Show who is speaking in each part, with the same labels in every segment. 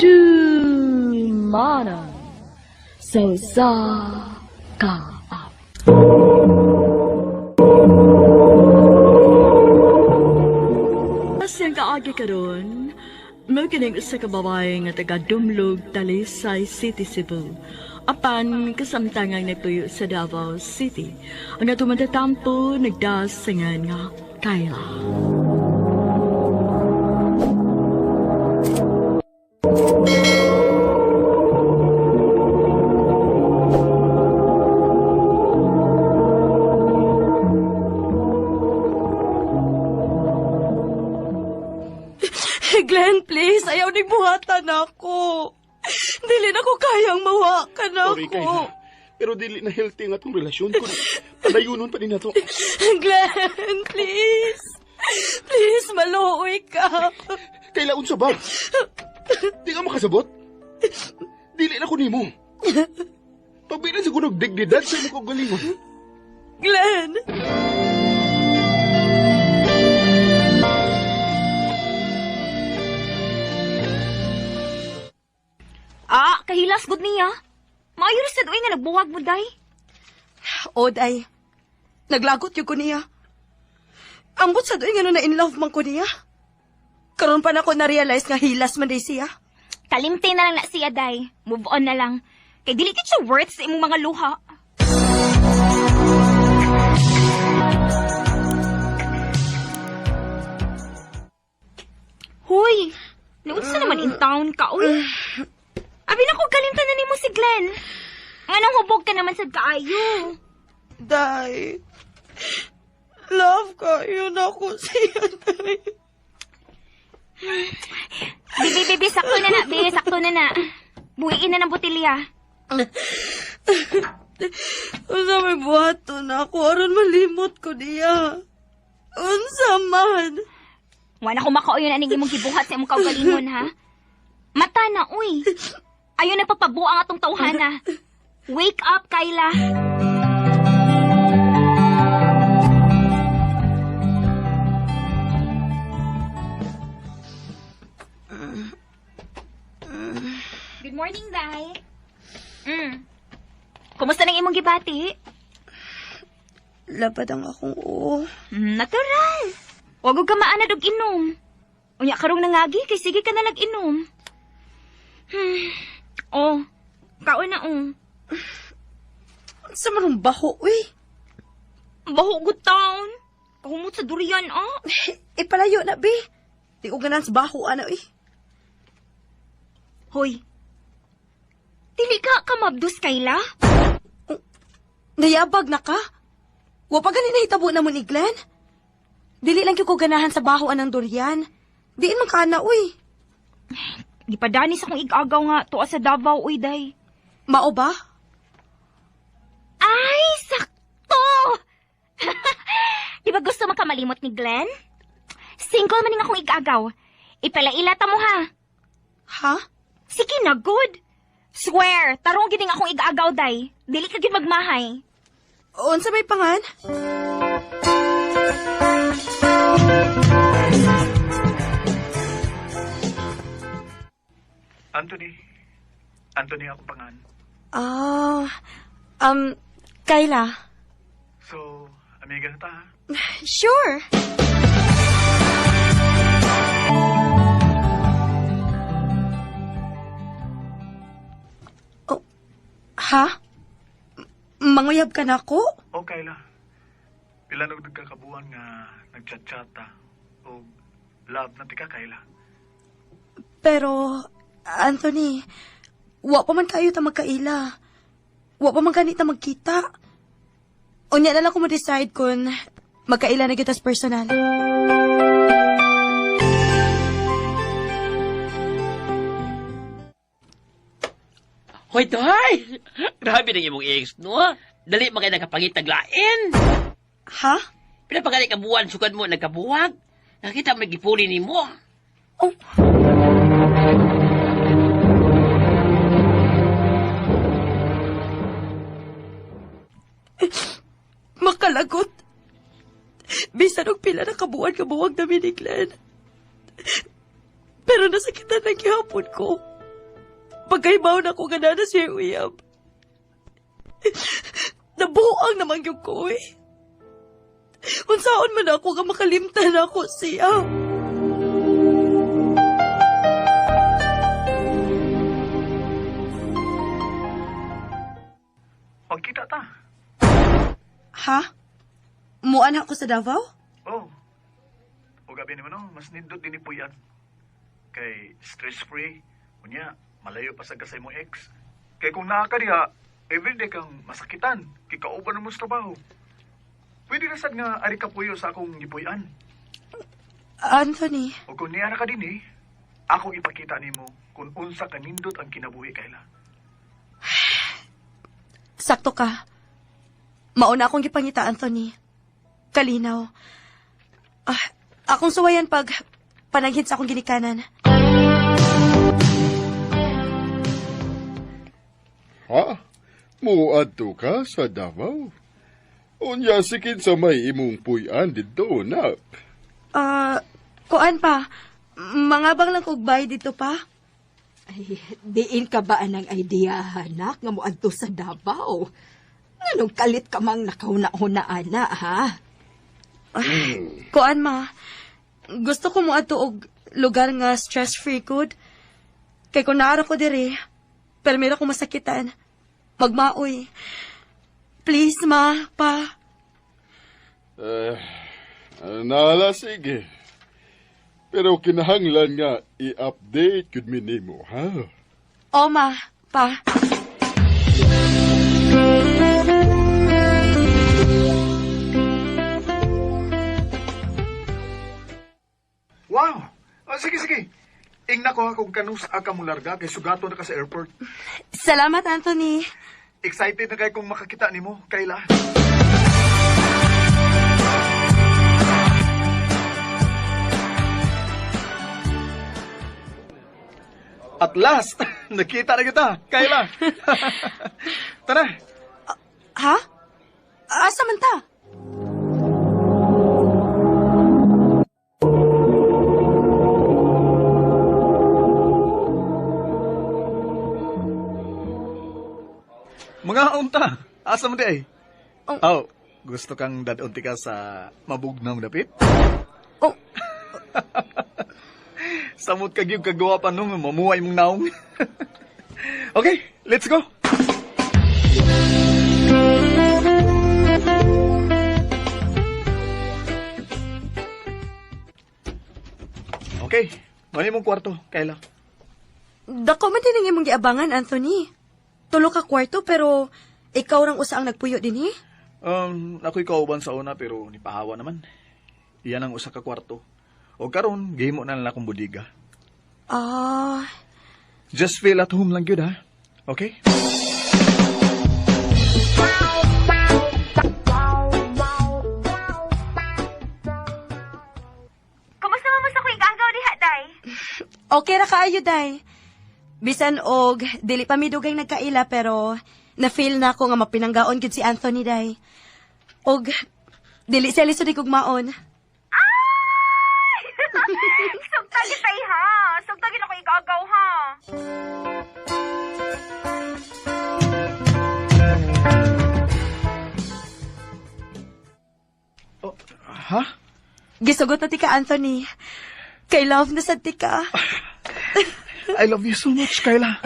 Speaker 1: Handumanan sa usa ka awit. Siyang kaagi karon, mao kining usa ka babae nga taga Dumlog, Talisay City, Cebu. Apan kasamtangang nagtuyo sa Davao City. Ang atong matatampo nagdasingan nga Kayla.
Speaker 2: Glenn, please, ayaw ni buhatan ako. Dili na ko kayang mawakan ako.
Speaker 3: Sorry, Kayla. Pero dili na healthy ang atong relasyon. Kung padayunon pa din nato.
Speaker 2: Glenn, please. Please, maluoy ka.
Speaker 3: Kayla, unsa ba? Di ka makasabot? Dili na ko nimo. Pagbilan sa kunog dignidad sa imong kaugalingon.
Speaker 2: Glenn!
Speaker 4: Ah, kahilas gud niya. Maayo ra sad uy nga nagbuwag mo day.
Speaker 2: Oday, naglagot yung ko niya. Ambot sa doon nga na in love man ko niya. Karon pa na ko na-realize nga hilas man day siya.
Speaker 4: Kalimte na lang na siya day. Move on na lang. Kay dili gid siya worth sa imong mga luha. Hoy, naunsa naman in town ka, uy. Abi na ko kalimtan na nimo si Glenn. Nganong hubog ka naman sad kaayo.
Speaker 2: Day, love ka, yun ako siya, day.
Speaker 4: Bibi, bibi, sakto na na, bibi, sakto na na. Buhiin na ng botelya.
Speaker 2: Unsa may buhaton ako, aron malimot ko niya. Unsa man.
Speaker 4: Wala ko makauyon aning imong gibuhat sa imong kaugalingon, ha? Mata na, uy. Ayon na papabuang atong tawhana. Wake up, Kyla. Good morning, Day. Mm. Kumusta nang imong gibati?
Speaker 2: Labad ang akong oo.
Speaker 4: Natural. Wag og ka maanad og inom. Unya karong nangagi kay sige ka na nag-inom. Oh, kaon na oh.
Speaker 2: Unsa man ang baho, uy.
Speaker 4: Baho gud taon. Kahumot sa durian ah.
Speaker 2: Ipalayo na, be. Di ko ganahan sa baho, ana, uy.
Speaker 4: Hoy. Dili ka kamabdos Kayla?
Speaker 2: Nayabag na ka? Wa pa gani nahitabo na mo ni Glenn? Dili lang gyud ko ganahan sa baho anang durian. Diin man ka na, uy.
Speaker 4: Gipadani sa akong igagaw nga tuwa sa Davao uy day.
Speaker 2: Mao ba?
Speaker 4: Ay, sakto! Di ba gusto makamalimot ni Glenn? Single man ning akong igagaw. Ipalaila ta mo ha.
Speaker 2: Ha?
Speaker 4: Sige na, good. Swear, tarong gining akong igaagaw, day. Dili ka gid magmahay.
Speaker 2: Unsa may pangan?
Speaker 5: Anthony. Anthony ako pangan.
Speaker 2: Ah, Kayla.
Speaker 5: So, amiga na ta ha?
Speaker 2: Sure. Oh, ha? Manguyab ka na ako?
Speaker 5: Oh, Kayla. Pila na ka kabuan nga nagchat-chat ta. O love na tika, Kayla.
Speaker 2: Pero, Anthony, wa pa man kayo ta magkaila. Wa pa man kanita magkita. Unya na lang ko mo-decide kung magkaila na kita sa personal.
Speaker 6: Hoy, Toy! Grabe nang imong ex, no? Dali man kay nakapangitag lain.
Speaker 2: Ha?
Speaker 6: Pila pa gani ka buwan sukad mo nagkabuwag. Nakita mo gipuli nimo.
Speaker 2: Oh. Makalagot. Bisan og pila na kabuan kabuwag na ni Glenn. Pero nasakitan na gihapon ko. Pagkaibaw na ko gana na siya uyab. Nabuang naman yung ko eh. Unsaon man ako nga makalimtan ako siya.
Speaker 5: Magkita ta.
Speaker 2: Ha? Muan ako sa Davao?
Speaker 5: Oh. O gabi naman, no, mas nindot din ni Puyan. Kay stress-free, unya, malayo pa sa kasay mong ex. Kay kung naa ka diha, everyday kang masakitan, kay kauban mo sa trabaho. Pwede na sad nga ari ka puyo sa akong gipuy-an.
Speaker 2: Anthony,
Speaker 5: O kung niya na ka din eh, akong ipakita nimo kung unsa kanindot ang kinabuhi Kayla.
Speaker 2: sakto ka. Mauna akong gipangita, Anthony. Kalinaw. Ah, akong suwayan pag pananghid sa akong ginikanan.
Speaker 3: Ha? Muadto ka sa Davao? Unya sikin sa may imong puy-an didto na.
Speaker 2: Ah, kuan pa. Mangabang lang kog bay dito pa.
Speaker 7: Ay, diin ka ba ang idea, anak, nga moadto sa Davao? Nganong kalit ka mang nakauna-una, ana, ha?
Speaker 2: Kuan ma. Gusto ko moadto og lugar nga stress-free good. Kay kung naara ko diri, pero meron ko masakitan. Magmaoy. Please ma, pa.
Speaker 3: Eh, nala sige. Pero kinahanglan nga i-update gud mi nimo, ha?
Speaker 2: O ma, pa.
Speaker 5: Wow! Oh, sige, sige. Ingna ko ha kung kanus ka mo larga kay sugato na ka sa airport.
Speaker 2: Salamat, Anthony.
Speaker 5: Excited na kay kung makakita nimo, Kayla. At last, nakita na kita, Kayla. Tara,
Speaker 2: Ha? Asa man ta?
Speaker 5: Mga unta, asa mo di ay?
Speaker 2: Oh.
Speaker 5: Oh, gusto kang dadunti ka sa mabugnaw dapit?
Speaker 2: Oh.
Speaker 5: Samot ka gyud kagawa pa nung mamuhay mong naong. Okay, let's go. Okay, mani mong kwarto, Kayla.
Speaker 2: Dako man din ang imong giabangan, Anthony. Tulo ka kwarto pero ikaw rang usa ang nagpuyo dinhi.
Speaker 5: Ako'y kauban sa una pero nipahawa naman. Iyan ang usa ka kwarto. O karon, gihimo na lang akong budiga.
Speaker 2: Ah,
Speaker 5: Just feel at home lang gyud ha. Okay?
Speaker 4: Kumusta man mo sa kuy gagaw diha, day?
Speaker 2: Okay ra kaayo day. Bisan og dili pa mi dugay nagkaila pero na-feel na ako nga mapinanggaon gid si Anthony day. Og dili siya lisod maon.
Speaker 4: Ay! Sugta gid tay ha. Sugta gid ako igagaw ha.
Speaker 5: Oh, ha?
Speaker 2: Gisugot na ti ka Anthony. Kay love na sad ti ka.
Speaker 5: I love you so much, Kayla.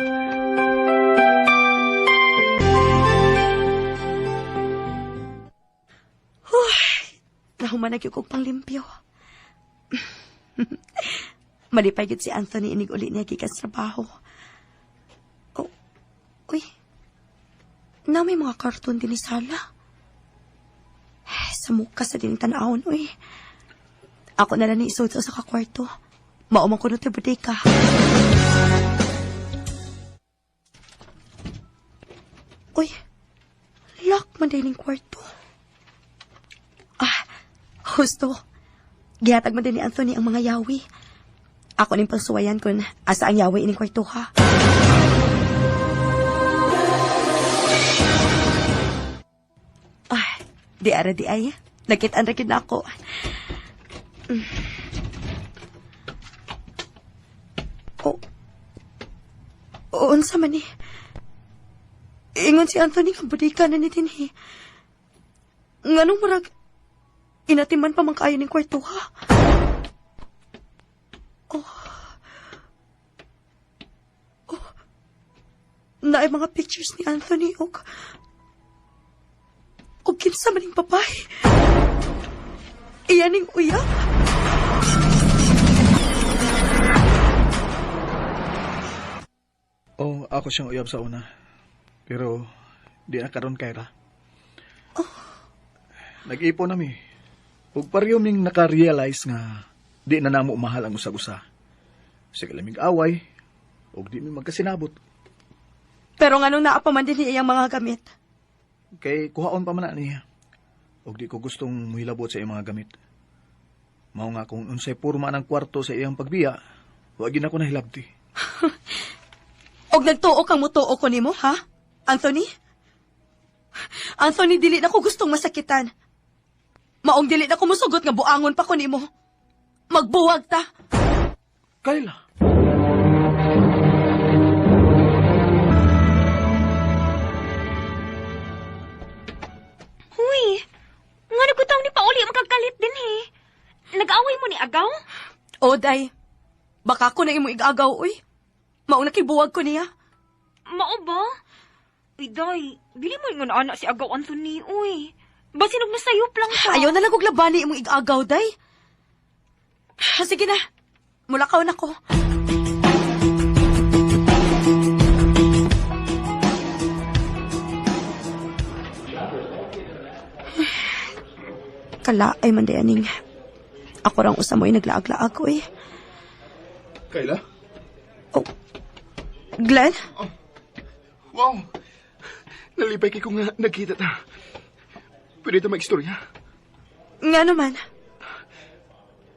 Speaker 2: Nahuman na gyud kog panglimpyo. Malipay gyud si Anthony inig uli niya gikan sa trabaho. Oh, uy. Na may mga karton din ni sala. Sa mukha sa din tan-awon, uy. Ako na lang ni isuot sa usa ka kwarto. Mao man kuno te bodega. Uy, lock man din ning kwarto. Ah, husto. Gihatag man din ni Anthony ang mga yawi. Ako ning pagsuwayan kun asa ang yawi ining kwarto ha. Ah, di ara di ay. Nakit-an ra gyud na ako. Unsa man ni? Ingon si Anthony nga bodega na ni dinhi. Nganong murag inatiman pa man kaayo ning kwarto ha? Oh. Oh. Naay mga pictures ni Anthony og kinsa man ning babae. Iya ning uyab.
Speaker 5: Oh, ako siyang uyab sa una. Pero di na karon Kyra. Oh. Nag-ipon nami. Ug pareho ming naka-realize nga di na namo mahal ang usag-usa. Sige lamig away ug di mi magkasinabot.
Speaker 2: Pero nganong naa pa man din iyang mga gamit?
Speaker 5: Kay kuhaon pa man na niya. Ug di ko gustong muhilabot sa iyang mga gamit. Mao nga kung unsay porma ng kwarto sa iyang pagbiya, wa gid ako nahilabti.
Speaker 2: Og nagtuo kang mutuo ko nimo, ha? Anthony? Anthony, dili na ko gustong masakitan. Maong dili na ko musugot nga buangon pa ko nimo. Magbuwag ta.
Speaker 5: Kayla.
Speaker 4: Huy, nga nagkutaw ni Pauli magkagalit din eh. Nag-away mo ni Agaw?
Speaker 2: O, day. Baka ko na imo igagaw, uy. Maong nakibuwag ko niya.
Speaker 4: Mao ba? Uy, day, dili mo ingon anak si Agaw Anthony, uy. Basinog na sayop lang siya.
Speaker 2: Ayaw na lang kog labani imong igagaw, day. Sige na. Mulakaw na ko. Kala ay man aning. Ako rang usa mo'y naglaag-laag ko eh.
Speaker 3: Kayla?
Speaker 2: Oh. Glenn?
Speaker 3: Oh. Wow! Nalipay kay ko nga nagkita ta. Pwede ta mag-istorya?
Speaker 2: Nga naman.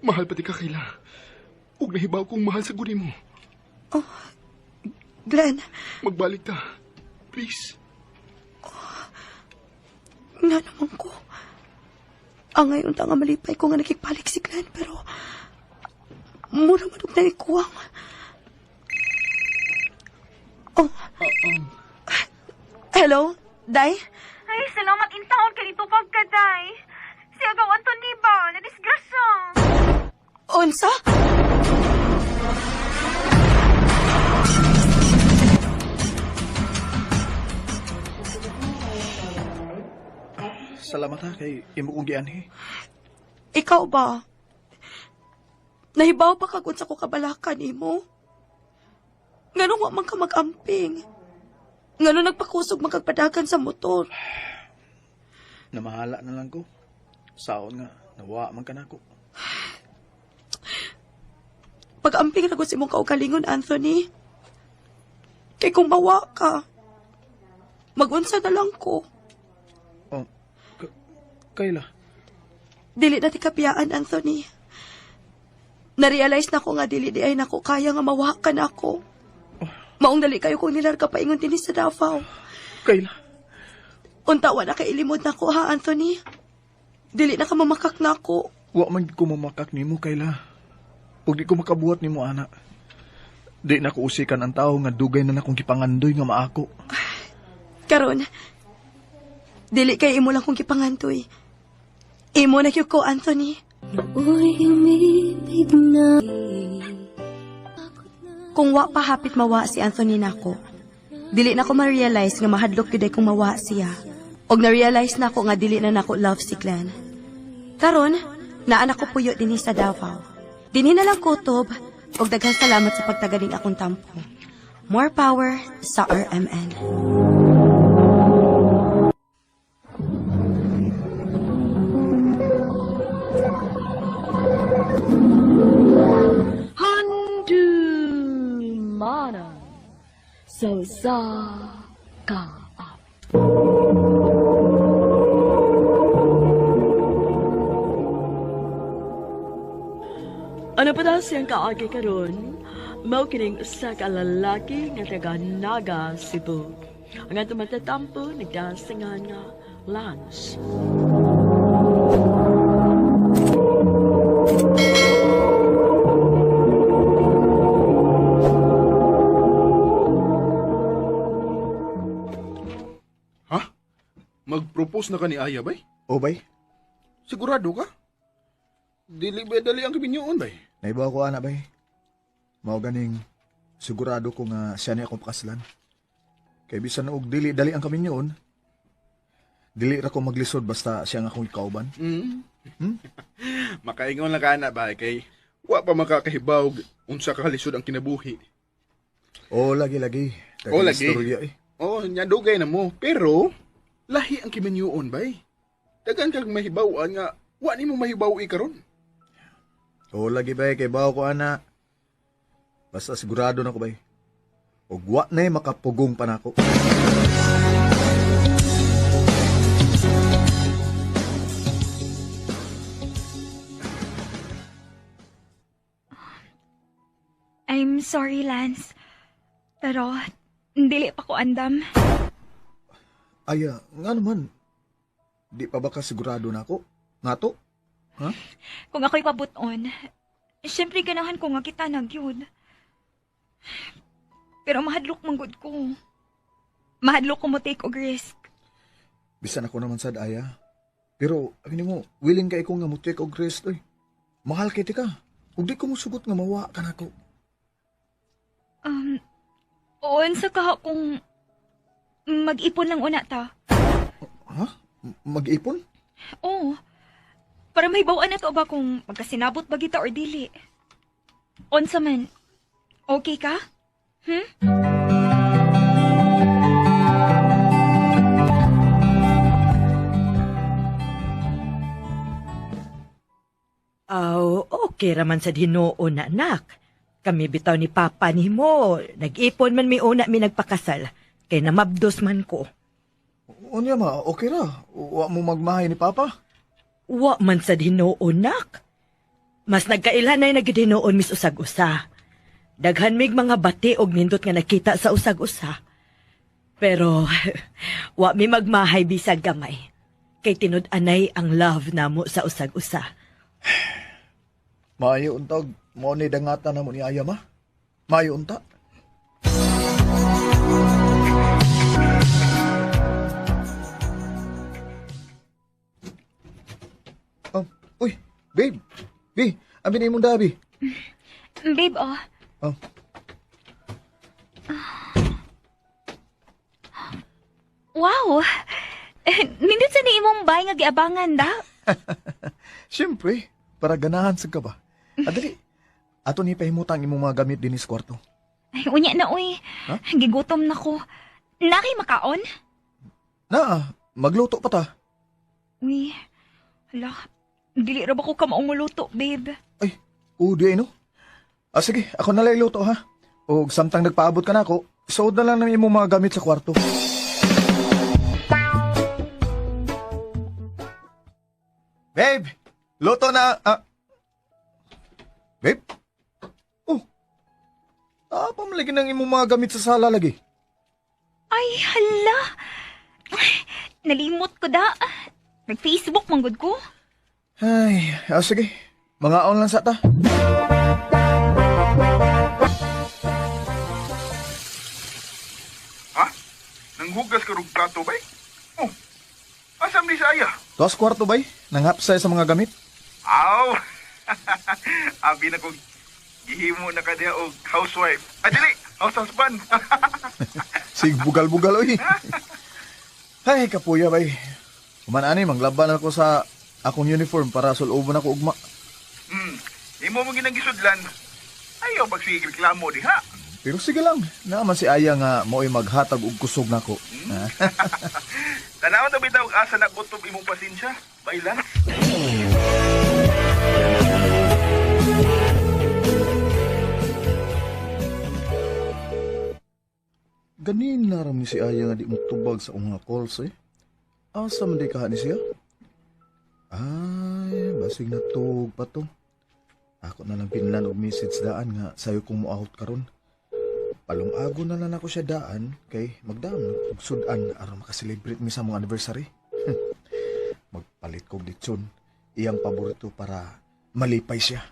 Speaker 3: Mahal pati ka, Kayla. Ug nahibaw kong mahal sa guni mo.
Speaker 2: Oh, Glenn.
Speaker 3: Magbalik ta. Please.
Speaker 2: Oh, nga naman ko. Ang ngayon ta nga malipay ko nga nakikbalik si Glenn, pero mura man og naikuwang. Oh. Hello, Day?
Speaker 4: Ay, salamat intawon ka dito pagka, Day. Si Agaw Anthony ba? Nadisgrasya.
Speaker 2: Unsa?
Speaker 5: Salamat ha kay imo kong gianhi.
Speaker 2: Ikaw ba? Nahibaw pa kag unsa ko kabalaka nimo? Nganong wa man ka mag-amping? Ngano nagpakusog man kag padagan sa motor?
Speaker 5: Namahala na lang ko. Saon nga, nawa man ka nako.
Speaker 2: Pag-amping ra gud sa imong kaugalingon, Anthony. Kay kung mawa ka, mag-unsa na lang ko.
Speaker 5: Oh, Kayla.
Speaker 2: Dili na ti kapiyaan, Anthony. Na-realize na ko nga dili di ay nako kaya nga mawa ka na ako. Maong dali kayo kung nilarga paingon dinhi sa Davao.
Speaker 5: Kayla.
Speaker 2: Unta wa na kay ilimod na ko ha, Anthony. Dili na ka mamakak na ako.
Speaker 5: Wa man ko mamakak nimo, Kayla. Ug di ko makabuhat nimo, ana. Di na ko usikan ang tao nga dugay na nakong gipangandoy nga maako.
Speaker 2: Karon, dili kay imo lang kong gipangandoy. Imo na gyud ko, Anthony. Kung wa pa hapit mawa si Anthony nako, dili na ko ma-realize nga mahadlok gyud ay kung mawa siya. Og na-realize nako nga dili na nako love si Glenn. Karon, naa na ko puyo dinhi sa Davao. Dinhi na lang kutob og daghang salamat sa pagtagaling akong tampo. More power sa RMN.
Speaker 1: Handumanan sa usa ka Ano pa daw siyang kaagi karon? Mao kining usa ka lalaki nga taga Naga, Cebu. Ang atong matatampo nagdasingan nga Lance.
Speaker 3: Mag-propose na ka ni Aya, bay?
Speaker 8: O bay,
Speaker 3: Sigurado ka? Dili ba dali ang kaminyoon, bay?
Speaker 8: naibaw ko ana bay. Mao ganing sigurado ko nga siya ni akong pakaslan. Kay bisan og dili dali ang kaminyoon, dili ra ko maglisod basta siya ang akong kauban.
Speaker 3: Mm. Makaingon lang ka na, bay, kay wa pa makakahibaw unsa ka kalisod ang kinabuhi.
Speaker 8: O lagi lagi.
Speaker 3: O, lagi.
Speaker 8: Istorya, eh.
Speaker 3: Oh, nya dugay na mo. Pero lahi ang kiminyuon, bay. Dagan kag mahibaw-an nga wa nimo mahibaw karon.
Speaker 8: O lagi bay kay bawo ko ana. Basta sigurado na ko bay. Og wa na makapugong pa nako.
Speaker 4: I'm sorry, Lance. Pero, dili pa ko andam.
Speaker 8: Ay, nga naman. Di pa ba ka sigurado na ako? Ngato?
Speaker 4: Kung ako'y pabuton, syempre ganahan ko nga kita na gyud. Pero mahadlok man gud ko. Mahadlok ko mo take og risk.
Speaker 8: Bisan ako naman sad aya. Pero abi nimo, willing kay ko nga mo take og rest oy. Mahal kay tika. Ug di ko mosugot nga mawa ka nako.
Speaker 4: Unsa ka kung mag-ipon lang una ta?
Speaker 8: Ha? Mag-ipon?
Speaker 4: Oo. Para mahibaw-an na to ba kung magkasinabot ba kita or dili. Unsa man, okay ka?
Speaker 9: Aw, okay raman sa hinuon na anak. Kami bitaw ni Papa nimo. Nag-ipon man mi una mi nagpakasal. Kay namabdos man ko.
Speaker 8: Unya ma, okay ra. Wa mo magmahay ni Papa.
Speaker 9: Wa man sa hinuon nak. Mas nagkailan na nagid hinuon mis usag-usa. Daghan mig mga bati og nindot nga nakita sa usag-usa. Pero wa mi magmahay bisag gamay. Kay tinud-anay ang love namo sa usag-usa.
Speaker 8: Maayo untag, mao ni dangatan namo ni Aya ma. Maayo unta. Oh, uy, babe. Bi, abi na imong dabi.
Speaker 4: Babe, oh.
Speaker 8: Oh.
Speaker 4: Wow! Nindot sa ni imong bay nga giabangan da.
Speaker 8: Siyempre, para ganahan sa ka ba? Adali, ato ni pahimutang imong mga gamit dinhi sa kwarto.
Speaker 4: Ay, unya na, uy.
Speaker 8: Ha?
Speaker 4: Gigutom na ko. Naki makaon?
Speaker 8: Naa, magluto pa ta.
Speaker 4: Uy, hala. Dili ra ba ko kamaong muluto, babe?
Speaker 8: Ay, udi ay no. Ah, sige, ako na lang iluto ha. O samtang nagpaabot ka na ako, suod na lang ng imong mga gamit sa kwarto. Babe, luto na. Ah. Babe? Oh. Ah, pamalagi ng imong mga gamit sa sala lagi.
Speaker 4: Ay, hala. Ay, nalimot ko da. Nag-Facebook man gud ko.
Speaker 8: Ay, ah, sige. Mga on lang sa ta.
Speaker 3: Ha? Nanghugas ka rog plato, bay? Oh. Asam ni sa Aya?
Speaker 8: Tuas kwarto bay, nanghapsay sa mga gamit.
Speaker 3: Aw. Abi na kog gihimo na ka diha og housewife. Ah, dili, house husband.
Speaker 8: Sig bugal-bugal oy. Ay, kapuya bay. Human ani manglaban ako sa akong uniform para sulubon ako ugma.
Speaker 3: Imo mo ginang gisudlan. Ayaw pagsige reklamo diha.
Speaker 8: Pero sige lang, naaman si Aya nga mao'y maghatag og kusog nako.
Speaker 3: Tanaw na bitaw og asa na gutom imong pasensya. Bailan.
Speaker 8: Ganin na ram ni si Aya nga di mo tubag sa akong mga calls eh. Asa man di kaha ni siya? Ay, basig na tug pa to. Ako na lang pinlan og message daan nga sayo kong mo-out karon. Palungago na lang ako siya daan kay magdam og sudan aron makaselebrate mi sa mong anniversary. Magpalit kog litson, iyang paborito para malipay siya.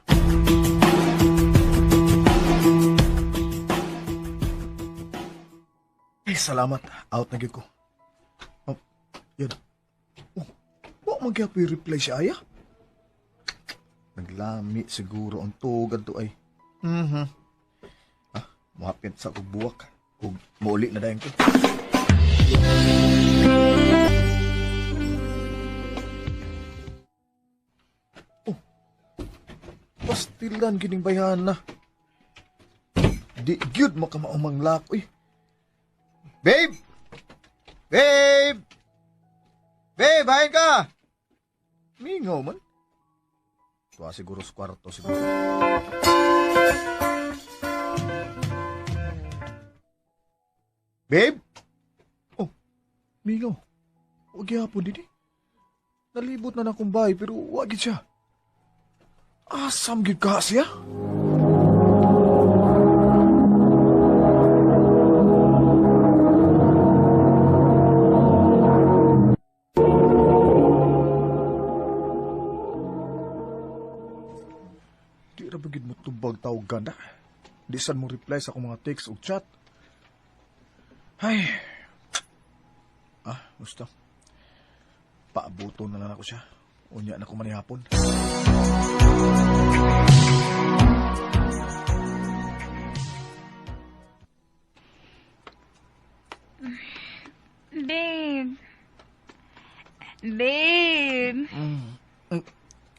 Speaker 8: Ay, salamat. Out na gyud ko. Oh, yun. Wa man gyapon reply si Aya. Naglami siguro ang tugad to ay. Ah, muhapit sa kog buwak. Ug muuli na dayon ko. Oh, pastilan gining bayan na. Di gyud makamaumang lak, uy. Babe! Babe! Babe, hain ka! Mingaw man. Tuwa siguro sa kwarto siguro. Babe? Oh, mingaw. Huwag gihapon din eh. Nalibot na na akong bahay pero wag gid siya. Asam gid ka siya? Di ra ba gid mo tubag tawag ganda? Di sad mo reply sa akong mga text ug chat. Ay. Ah, gusto. Paabuto na lang ako siya. Unya na ko manihapon.
Speaker 4: Babe. Babe.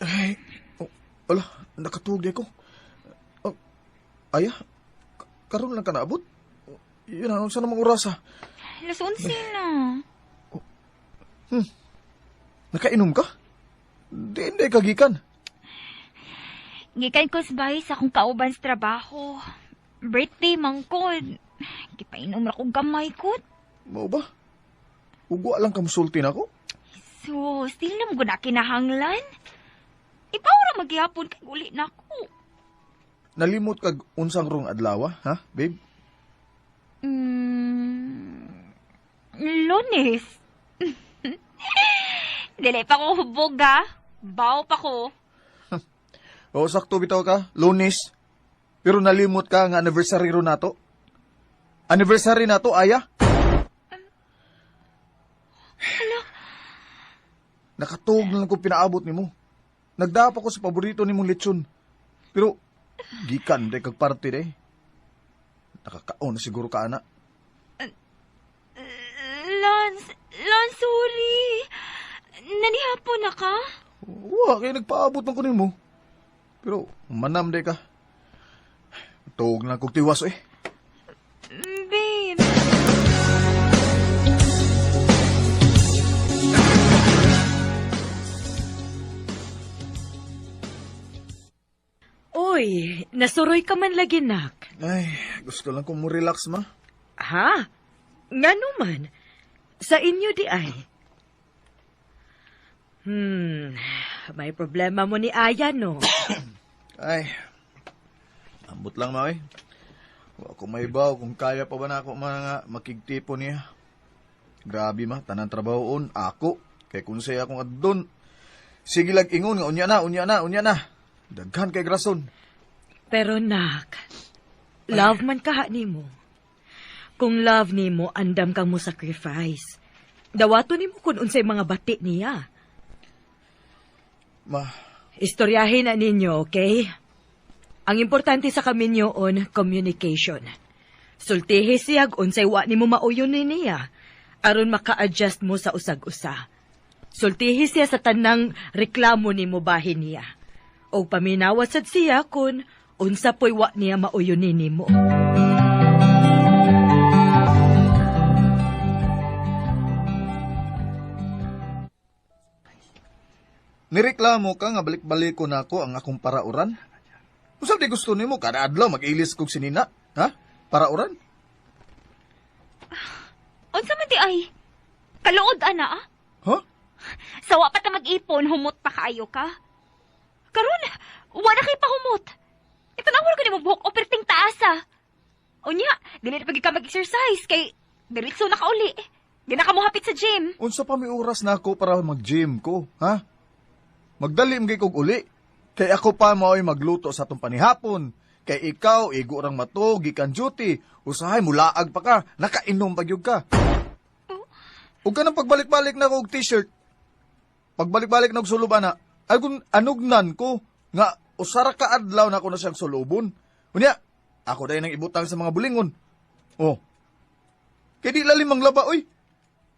Speaker 8: Ay, oh, ala, nakatuog di ako. Oh, aya, karon lang ka naabot? Yun na, sa namang oras ah?
Speaker 4: 11 na.
Speaker 8: Oh. Nakainom ka? Di, hindi ka gikan.
Speaker 4: Gikan ko sa bahay sa akong kauban sa trabaho. Birthday man ko. Gipainom ra ko gamay ko.
Speaker 8: Mao ba? Ugwa lang ka musulti na ako?
Speaker 4: So, still na mo na kinahanglan. Ipaw ra magyapon kay uli na ko.
Speaker 8: Nalimot kag unsang rong adlaw, ha, babe?
Speaker 4: Lunes. Dili pa ko hubog, ha? Baw pa ko.
Speaker 8: O, sakto bitaw ka, Lunes. Pero nalimot ka nga anniversary ro nato. Anniversary nato, Aya?
Speaker 4: Hala.
Speaker 8: Nakatuog na lang kong pinaabot nimo. Nagdapa ko sa paborito nimong lechon. Pero, gikan de kag party de. Nakakaon na siguro ka, ana.
Speaker 4: Lance, Lance, sorry. Nanihapon na ka?
Speaker 8: Wa, kaya nagpaabot man ko nimo. Pero, manam de ka. Tuog na kog tiwas eh.
Speaker 4: Babe.
Speaker 9: Uy, nasuroy ka man lagi, nak.
Speaker 8: Ay, gusto lang kong mo-relax, ma.
Speaker 9: Ha? Nga naman. Sa inyo di ay. May problema mo ni Aya, no?
Speaker 8: Ay, ambot lang, ma, eh. Wa ko may baw kung kaya pa ba na ako mga makigtipo niya. Grabe, ma, tanan trabahoon, ako. Kay kung siya akong adun. Sige lag ingon nga, unya na, unya na, unya na. Daghan kay grason.
Speaker 9: Pero nak, love man kaha nimo. Kung love nimo, andam kang mo sacrifice. Dawato nimo kung unsay mga bati niya.
Speaker 8: Ma.
Speaker 9: Istoryahin na ninyo, okay? Ang importante sa kaminyo on communication. Sultihi siyag unsay wa nimo mauyon ni niya aron maka-adjust mo sa usag-usa. Sultihi siya sa tanang reklamo nimo bahin niya. O paminawat sad siya kun unsa po'y wa niya mauyon ni nimo.
Speaker 8: Nireklamo ka nga balik-balik ko nako ang akong parauran. Usab di gusto nimo kada adlaw mag-ilis kog sinina, ha? Parauran?
Speaker 4: Unsa man di ay? Kaluod ana ah?
Speaker 8: Huh?
Speaker 4: Sawa pa ta mag-ipon, humot pa kaayo ka. Karon, wala kay pahumot. Itanawar ko nimo buhok o perting taas ah. Unya, dili na pagi ka mag-exercise kay diretso na ka uli. Di na ka mohapit sa gym.
Speaker 8: Unsa pa may oras na ako para mag-gym ko, ha? Magdali mga kog uli. Kay ako pa mao'y magluto sa atong panihapon. Kay ikaw, igo rang mato, gikan duty. Usahay, mulaag pa ka, nakainom pa gyud ka.
Speaker 4: Oh.
Speaker 8: Ug ka nang pagbalik-balik na kog t-shirt. Pagbalik-balik na og sulob ana, ay kung anugnan ko nga usara ka adlaw na ako na siyang sulobon. Unya, ako dahil nang ibutang sa mga bulingon. Oh. Kay di lalim ang laba, oy.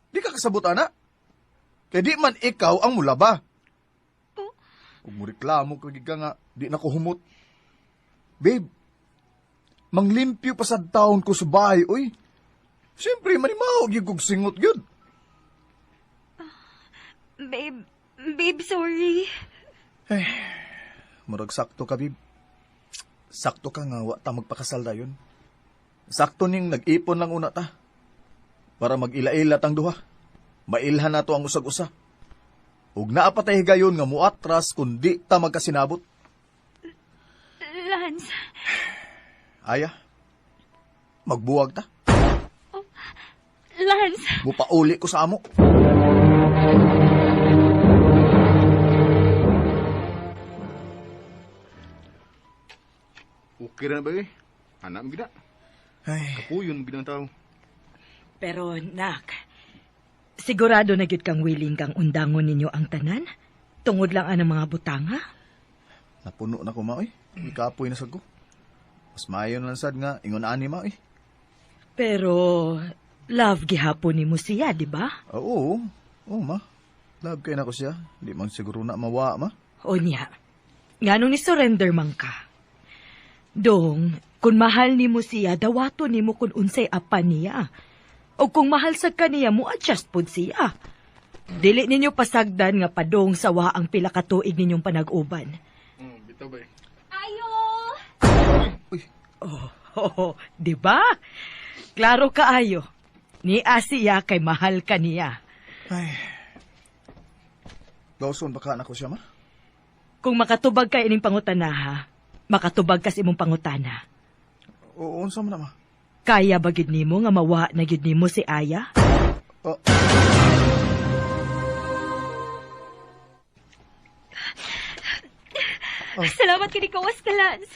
Speaker 8: Di ka kasabot ana. Kay di man ikaw ang mulaba. Ug mo reklamo ka gid ka nga di na ko humot. Babe, manglimpyo pa sad taon ko sa bahay, oy. Siyempre, manimaho gyud kog singot gyud.
Speaker 4: Babe, babe, sorry.
Speaker 8: Murag sakto ka, babe. Sakto ka nga, wa ta magpakasal dayon. Sakto ning nag-ipon lang una ta. Para mag-ila-ila tang duha. Mailhan nato ang usag-usa. Ug naa pa tay higayon nga muatras kun di ta magkasinabot.
Speaker 4: Lance,
Speaker 8: Aya, magbuwag ta.
Speaker 4: Lance.
Speaker 8: Mupauli ko sa amo.
Speaker 3: Okay ra na ba eh? Anak mo gina.
Speaker 8: Ay,
Speaker 3: Kapuyon mo gina ang tao.
Speaker 9: Pero nak, sigurado na gyud kang willing kang undangon ninyo ang tanan? Tungod lang ang mga butanga?
Speaker 8: Napuno na ko ma, oy. Ikapoy na sad ko. Mas maayo na lang sad nga ingon ani ma, oy.
Speaker 9: Pero love gihapon nimo siya, di ba?
Speaker 8: Oo. Oo, ma. Love kay nako siya. Di man siguro na mawa, ma.
Speaker 9: O niya, nganong ni-surrender man ka? Dong, kung mahal nimo siya, dawato nimo kung unsay apan niya. O kung mahal sa kaniya, mo adjust pod siya. Dili ninyo pasagdan nga padong sawa ang pila ka tuig ninyong panag-uban.
Speaker 3: Bitaw ba eh?
Speaker 4: Ayo!
Speaker 9: Oh, di ba? Klaro kaayo. Ni siya kay mahal ka niya.
Speaker 8: Ay. Lawson, baka nako siya, ma?
Speaker 9: Kung makatubag ka ining pangutana ha, makatubag ka sa imong pangutana.
Speaker 8: Oo, unsa man na, ma?
Speaker 9: Kaya ba gid nimo nga mawa na gid nimo si Aya?
Speaker 8: Oh.
Speaker 4: Salamat kay nikawas ka, Lance.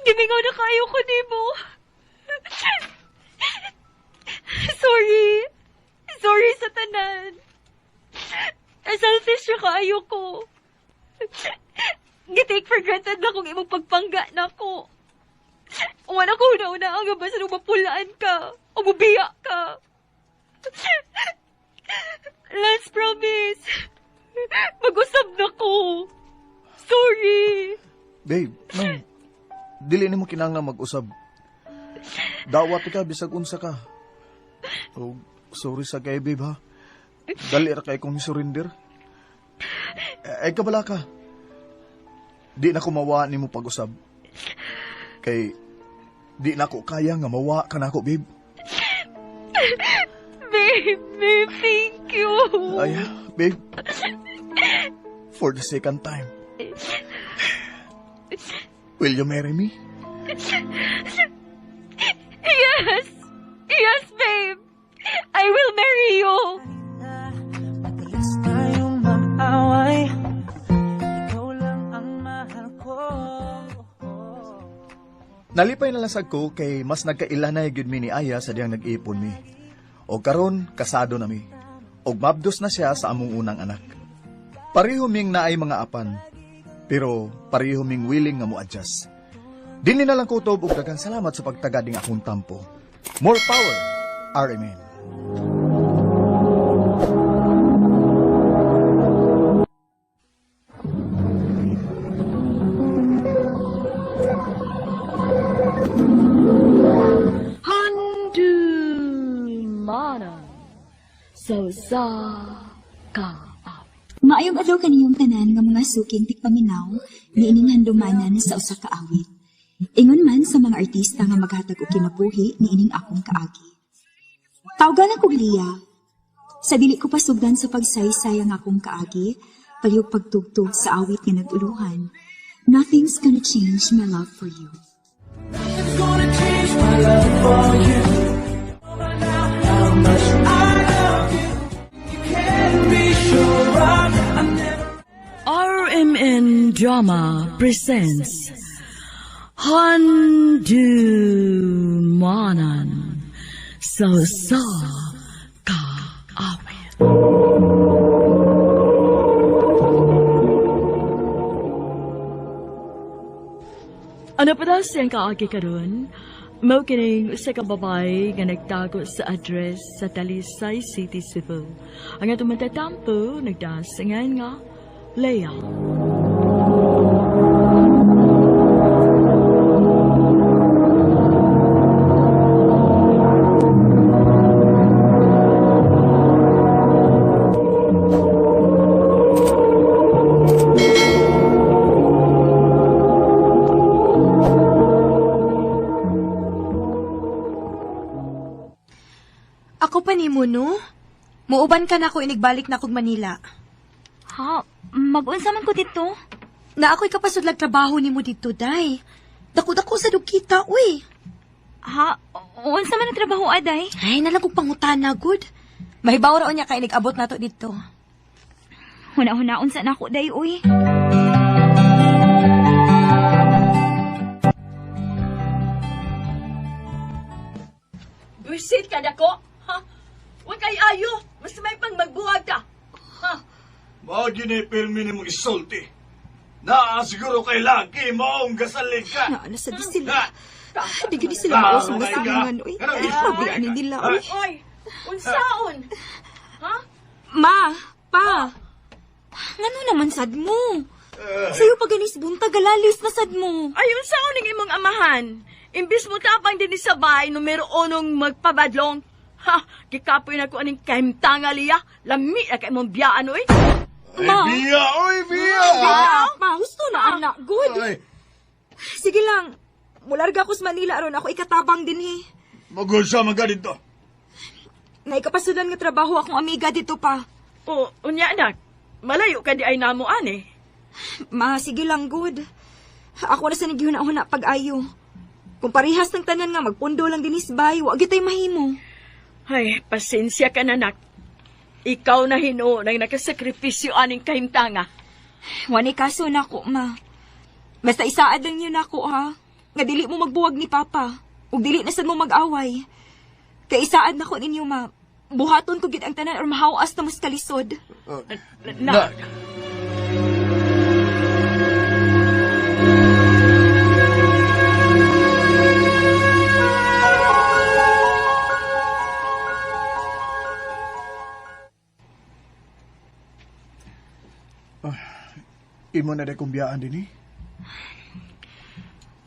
Speaker 4: Gimingaw na kayo ko nimo. Sorry. Sorry sa tanan. Selfish na kaayo ko. Gi-take for granted na kung imong pagpangga na ko. Wala ko una-una ang basta nung mapulaan ka o mubiya ka. Lance, promise. Mag-usab na ko. Sorry.
Speaker 8: Babe, no. Dili nimo kinahanglan mag-usab. Dawat ka bisag unsa ka. Oh, sorry sa kay babe ha. Dali ra kay kong surrender. Ay kabala ka. Di na ko mawa nimo pag-usab. Kay di na ko kaya nga mawa ka nako, babe.
Speaker 4: Babe, babe, thank you.
Speaker 8: Ay, babe. For the second time. Will you marry me?
Speaker 4: Yes! Yes, babe! I will marry you!
Speaker 10: Madalas tayong mag-away. Ikaw lang ang mahal ko.
Speaker 8: Nalipay na lang sad ko kay mas nagkaila na gyud mi ni Aya sa diyang nag-ipon mi. O karon kasado na mi. Og mabdos na siya sa among unang anak. Pareho ming naay mga apan, pero pareho ming willing nga mo-adjust. Dinhi na lang kutob og daghang salamat sa pagtagad ning akong tampo. More power, RMN.
Speaker 1: Handumanan sa usa ka
Speaker 11: Maayong adlaw kaniyong tanan nga mga suking tigpaminaw niining handumanan sa usa ka awit. Ingon man sa mga artista nga maghatag og kinabuhi niining akong kaagi. Tawganan kog Lia. Sa dili ko pasugdan sa pagsaysay ang akong kaagi, palihog pagtugtog sa awit nga nag-uluhan. Nothing's gonna change my love for you.
Speaker 10: Nothing's gonna change my love for you. How much I love you, you can be sure I'm never.
Speaker 1: RMN Drama presents Handumanan sa usa ka awit. Ano pa daw siyang kaagi karon? Mao kining usa ka babae nga nagtago sa address sa Talisay City, Cebu. Ang atong matatampo nagdasingan nga Leia.
Speaker 2: Ako pa nimo no? Muuban ka na ako inigbalik na kog Manila.
Speaker 4: Ha? Mag-unsa man ko dito?
Speaker 2: Na ako'y kapasudlag trabaho nimo dito, day. Dako-dako sa dugkita, uy.
Speaker 4: Ha? Unsa man ang trabaho, aday?
Speaker 2: Ay, nalang kong pangutana, good. Mahibaw ra unya ka inig-abot nato dito.
Speaker 4: Huna-huna, unsa na ako, day, uy.
Speaker 1: Buisit ka dako? Ha? Wa kay ayo, mas may pang magbuwag ta. Ha?
Speaker 5: Mao gini pirmi nimo isulti. Naa siguro kay lagi maong gasalig ka.
Speaker 7: Naa na sad sila. Di gini sila mao sa mga silingan, uy. Pabayaan nila, uy.
Speaker 1: Oy, unsaon? Ha?
Speaker 7: Ma, pa. Ngano naman sad mo? Sayo pa ganis buntag galalis na sad mo.
Speaker 1: Ay, unsaon ning imong amahan? Imbis mo tapang dinhi sa bahay, numero unong magpabadlong. Ha, gikapoy na ko aning kahimtanga liya. Lami na kay imong biyaan, oy.
Speaker 7: Ma.
Speaker 5: Ay, biya, oy, biya.
Speaker 7: Ma, ma, husto na anak, good.
Speaker 5: Ay,
Speaker 7: Sige lang. Mularga ko sa Manila aron ako ikatabang dinhi.
Speaker 5: magunsa man ka dito.
Speaker 7: Naikapasudan nga trabaho akong amiga dito pa.
Speaker 1: O, unya anak, malayo ka di ay namo ani.
Speaker 7: Ma, sige lang, good. Ako na sa nagyuna-huna pag-ayo. Kung parehas ng tanan nga, magpundo lang dinis bay, wa gyud tay mahimo.
Speaker 1: Ay, pasensya ka na, nak. Ikaw na hinuo nang nakasakripisyo aning kahimtanga.
Speaker 7: Wani kaso nako, ma. Basta isaad lang yun nako, ha? Nga dili mo magbuwag ni Papa. Ug dili na sad mo mag-away. Kay isaad nako ninyo, ma. Buhaton ko gid ang tanan or mahawas na mas kalisod.
Speaker 1: Nak.
Speaker 5: Imo na kong biyaan din eh.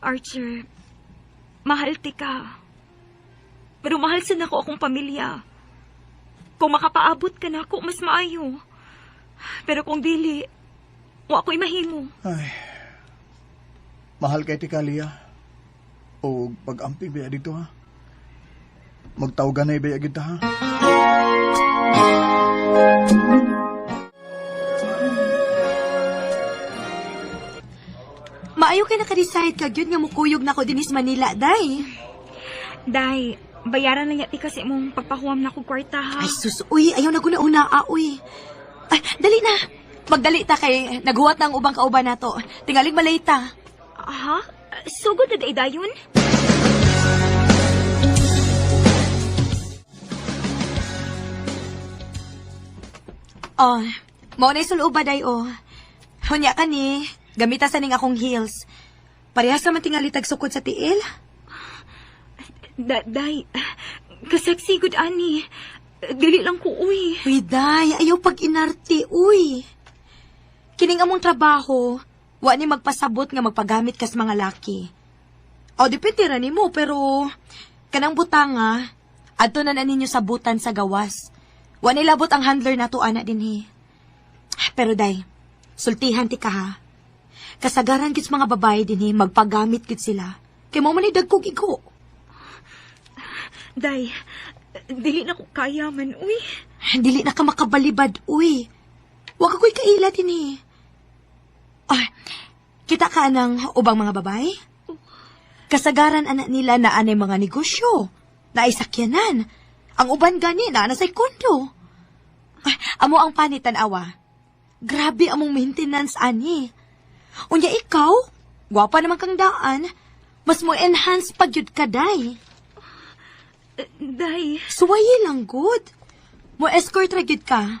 Speaker 7: Archer, mahal ti ka. Pero mahal sa nako akong pamilya. Kung makapaabot ka na ako, mas maayo. Pero kung dili, wa ko'y mahimo.
Speaker 5: Ay, mahal kay ti Kalia. O pag-amping biya dito ha. Magtawagan na biya kita ha.
Speaker 2: Maayo kay naka-decide ka gyud nga mukuyog na ko dinis Manila, day.
Speaker 4: Day, bayaran lang yati kasi mong pagpahuam na ko kwarta, ha?
Speaker 2: Ay sus, uy, ayaw na guna-una, ah, uy. Ay, dali na. Magdali ta kay naghuwat na ang ubang kauban nato. Tingalig malay ta.
Speaker 4: Ha? Sugod na day dayon?
Speaker 2: Oh, mao na isulob ba day oh. Hunya ka ni, gamita sa ning akong heels. Parehas naman tingali tagsukod sa tiil.
Speaker 7: Day, kaseksi gud ani. Dili lang ko, uy.
Speaker 2: Uy, day, ayaw pag inarte, uy. Kining among trabaho, wa ni magpasabot nga magpagamit kas mga laki. O, depende ra nimo, pero kanang butanga, adto na na ninyo sabutan sa gawas. Wa ni labot ang handler nato ana dinhi. Pero day, sultihan ti ka ha. Kasagaran gid sa mga babae dinhi, magpagamit gid sila. Kay mo man ni dagkog igo.
Speaker 7: Day, dili na ko kaya man, uy.
Speaker 2: Dili na ka makabalibad, uy. Wa ka ko'y kaila dinhi. Ah, kita ka ng ubang mga babae? Kasagaran anak nila na anay mga negosyo, na ay sakyanan. Ang uban gani na sa kondo. Ah, amo ang panitan awa. Grabe among maintenance ani. Unya ikaw, gwapa naman kang daan, mas mo enhance pag yun ka, day.
Speaker 7: Day.
Speaker 2: Suwaye lang, good. Mo escort ra gyud ka.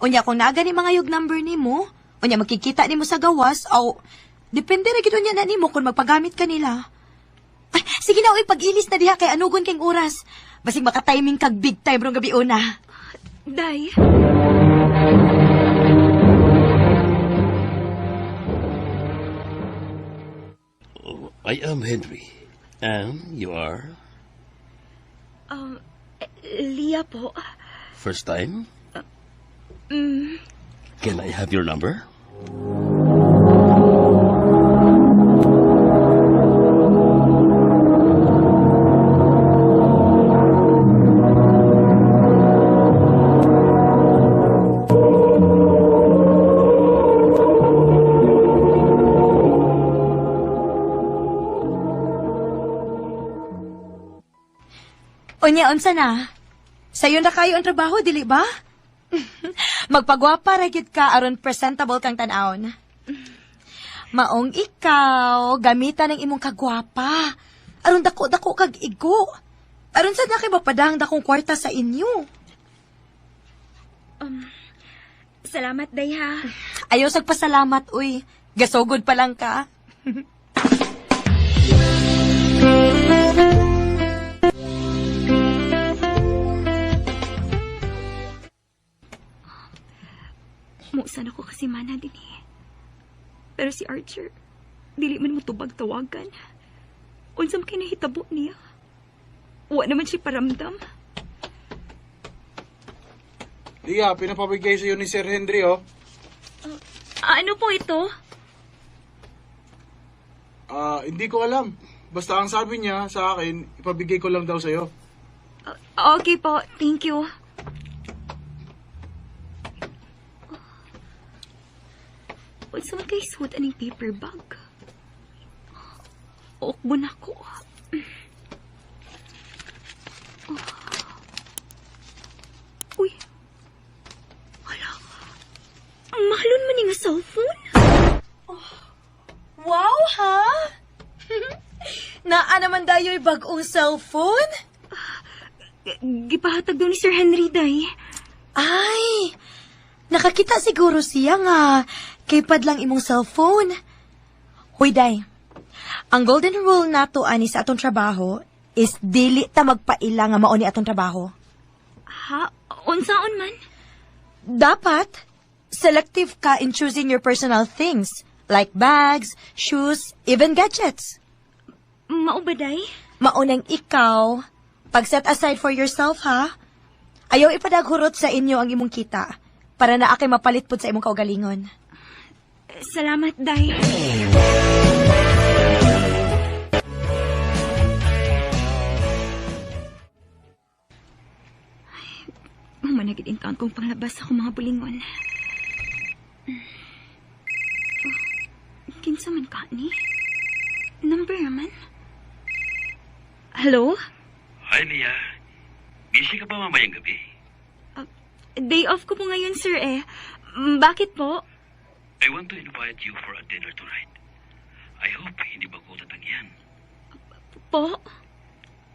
Speaker 2: Unya kung naa gani mga yug number nimo, unya makikita nimo sa gawas aw Depende ra gid unya na nimo kung magpagamit ka nila. Ay, sige na, uy, pag-ilis na diha kay anugon kay oras. Basig makatiming kag big time rong gabi una.
Speaker 7: Day.
Speaker 12: Oh, I am Henry. And you are?
Speaker 7: Leah po.
Speaker 12: First time?
Speaker 7: Mm.
Speaker 12: Can I have your number?
Speaker 2: Unya, unsa na? Sayo na kayo ang trabaho, dili ba? Magpagwapa ra gyud ka aron presentable kang tan-awon. Maong ikaw, gamitan ang imong kagwapa. Aron dako-dako kag igo. Aron sad na kay mapadang dakong kwarta sa inyo.
Speaker 7: Salamat, Day, ha.
Speaker 2: Ayaw sag pasalamat, uy. Gasugod pa lang ka.
Speaker 7: Muusan ako kasi mana din eh. Pero si Archer, dili man mo tubag tawagan. Unsa man kay nahitabo niya? Wa naman siya paramdam.
Speaker 13: Lia, pinapabigay sa'yo ni Sir Henry, oh.
Speaker 7: Ano po ito?
Speaker 13: Hindi ko alam. Basta ang sabi niya sa akin, ipabigay ko lang daw sa'yo.
Speaker 7: Okay po, thank you. Unsa man kay suot aning paper bag? Okbo na ko. Oh. Uy. Hala. Ang mahalon man ni nga cellphone.
Speaker 2: Oh. Wow, ha? Naa naman dayo'y bag-ong cellphone?
Speaker 7: Gipahatag daw ni Sir Henry, day.
Speaker 2: Ay, nakakita siguro siya nga kaypad lang imong cellphone. Hoy, day. Ang golden rule nato ani sa atong trabaho is dili ta magpaila nga mao ni atong trabaho.
Speaker 7: Ha? Unsaon man?
Speaker 2: Dapat selective ka in choosing your personal things like bags, shoes, even gadgets.
Speaker 7: Mao ba, day?
Speaker 2: Maunang ikaw, pag-set aside for yourself, ha? Ayaw ipadaghurot sa inyo ang imong kita para na akay mapalit pud sa imong kaugalingon.
Speaker 7: Salamat, day. Ay, managid in taon kong panglabas ako mga bulingon. Oh, kinsa man ka ni? Number man? Hello?
Speaker 12: Hi, Leah. Busy ka ba mamayang gabi?
Speaker 7: Day off ko po ngayon, sir, eh. Bakit po?
Speaker 12: I want to invite you for a dinner tonight. I hope hindi ba ko tatanggihan.
Speaker 7: Po?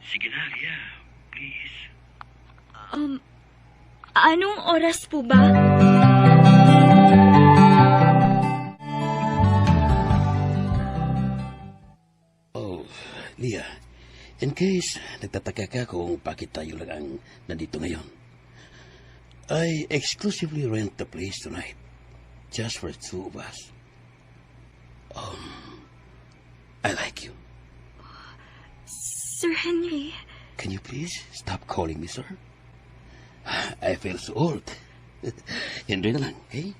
Speaker 12: Sige na, Leah. Please.
Speaker 7: Anong oras po ba?
Speaker 12: Oh, Leah. In case nagtataka ka kung bakit tayo lang ang nandito ngayon, I exclusively rent the place tonight. Just for two of us. I like you.
Speaker 7: Sir Henry.
Speaker 12: Can you please stop calling me, sir? I feel so old. Henry na lang, okay?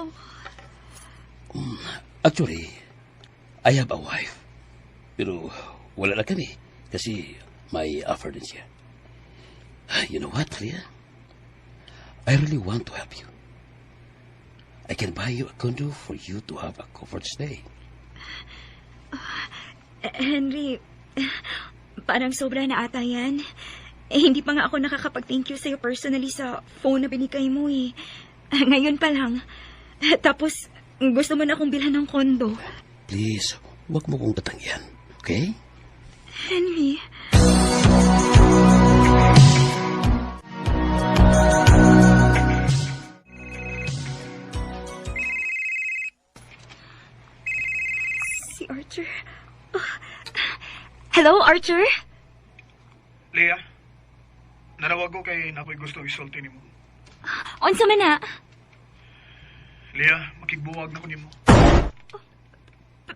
Speaker 7: Oh.
Speaker 12: Actually, I have a wife. Pero wala na kami kasi may offer din siya. You know what, Leah? I really want to help you. I can buy you a condo for you to have a comfort stay.
Speaker 7: Henry, parang sobra na ata yan. Eh, hindi pa nga ako nakakapag-thank you sa'yo personally sa phone na binigay mo eh. Ngayon pa lang. Tapos, gusto mo na akong bilhan ng kondo.
Speaker 12: Please, wag mo kong tatanggihan, okay?
Speaker 7: Henry. Hello, Archer?
Speaker 5: Leah, nanawag ko kay nakoy gusto isulti nimo.
Speaker 7: Unsa man na?
Speaker 5: Leah, makigbuwag na ko nimo.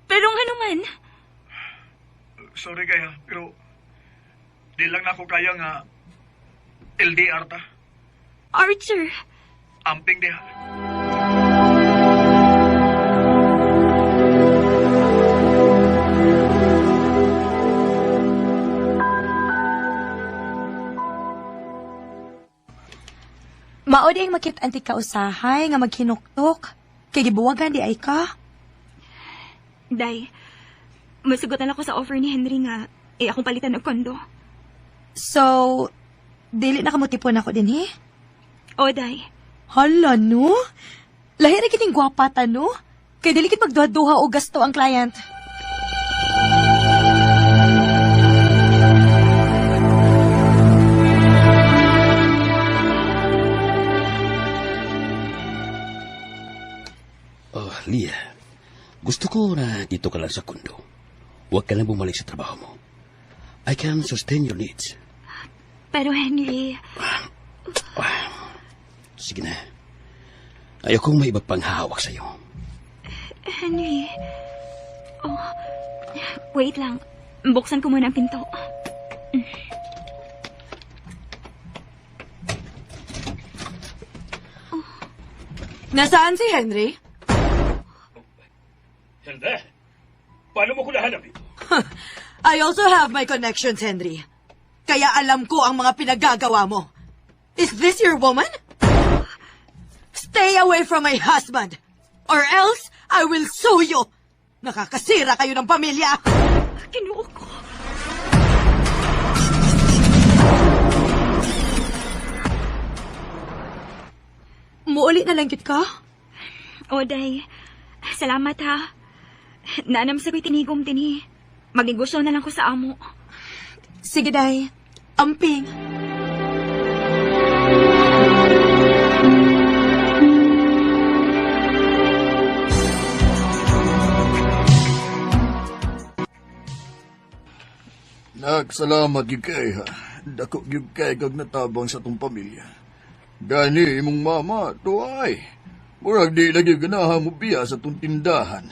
Speaker 7: Pero nga naman.
Speaker 5: Sorry kaya, pero di lang nako kaya nga LDR ta.
Speaker 7: Archer.
Speaker 5: Amping diha.
Speaker 2: Mao di ang makit-an ti kausahay nga maghinuktok. Kay gibuwagan di ay ka.
Speaker 7: Day, masugot na ako sa offer ni Henry nga eh akong palitan og kondo.
Speaker 2: So, dili na kamutipon ako din, he?
Speaker 7: O, Day.
Speaker 2: Hala, no? Lahi ra kining gwapa ta, no? Kay dili kit magduha-duha og gasto ang client.
Speaker 12: Oh, Leah, gusto ko na dito ka lang sa kondo. Huwag ka lang bumalik sa trabaho mo. I can sustain your needs.
Speaker 7: Pero Henry,
Speaker 12: Sige na. Ayokong may iba pang hahawak sa'yo.
Speaker 7: Henry. Oh, wait lang. Buksan ko muna ang pinto.
Speaker 9: Nasaan si Henry?
Speaker 12: Hilda, paano mo ko nahanap dito?
Speaker 9: I also have my connections, Henry. Kaya alam ko ang mga pinagagawa mo. Is this your woman? Stay away from my husband, or else I will sue you! Nakakasira kayo ng pamilya!
Speaker 7: Kinuo ko.
Speaker 2: Muuli na lang gyud ka?
Speaker 7: O, Day. Salamat ha. Naanam sa ko'y tinigom dinhi. Magnegosyo na lang ko sa amo.
Speaker 2: Sige, Day. Amping.
Speaker 3: Nak, salamat gyud kay ha. Dako gyud kay kag natabang sa atong pamilya. Gani imong mama tuay. Murag di lagi ganahan mo biya sa atong tindahan.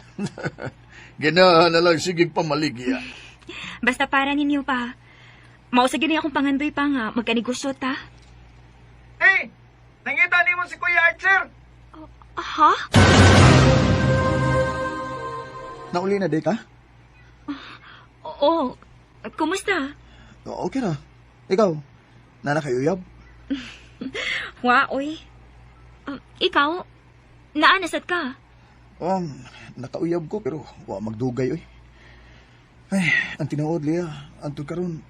Speaker 3: Ganahan na lang sige pamaligya.
Speaker 7: Basta para ninyo pa. Mausa gyud ni akong pangandoy pa nga magkanegosyo ta.
Speaker 13: Hey! Nangita nimo si Kuya Archer!
Speaker 7: Ha?
Speaker 8: Nauli na, day ka?
Speaker 7: Oo. Kumusta?
Speaker 8: Okay ra. Ikaw, nana kay uyab?
Speaker 7: Wa, oy. Ikaw, naanasad ka?
Speaker 8: Nakauyab ko pero wa magdugay oy. Ay, ang tinuod Lia, antod karon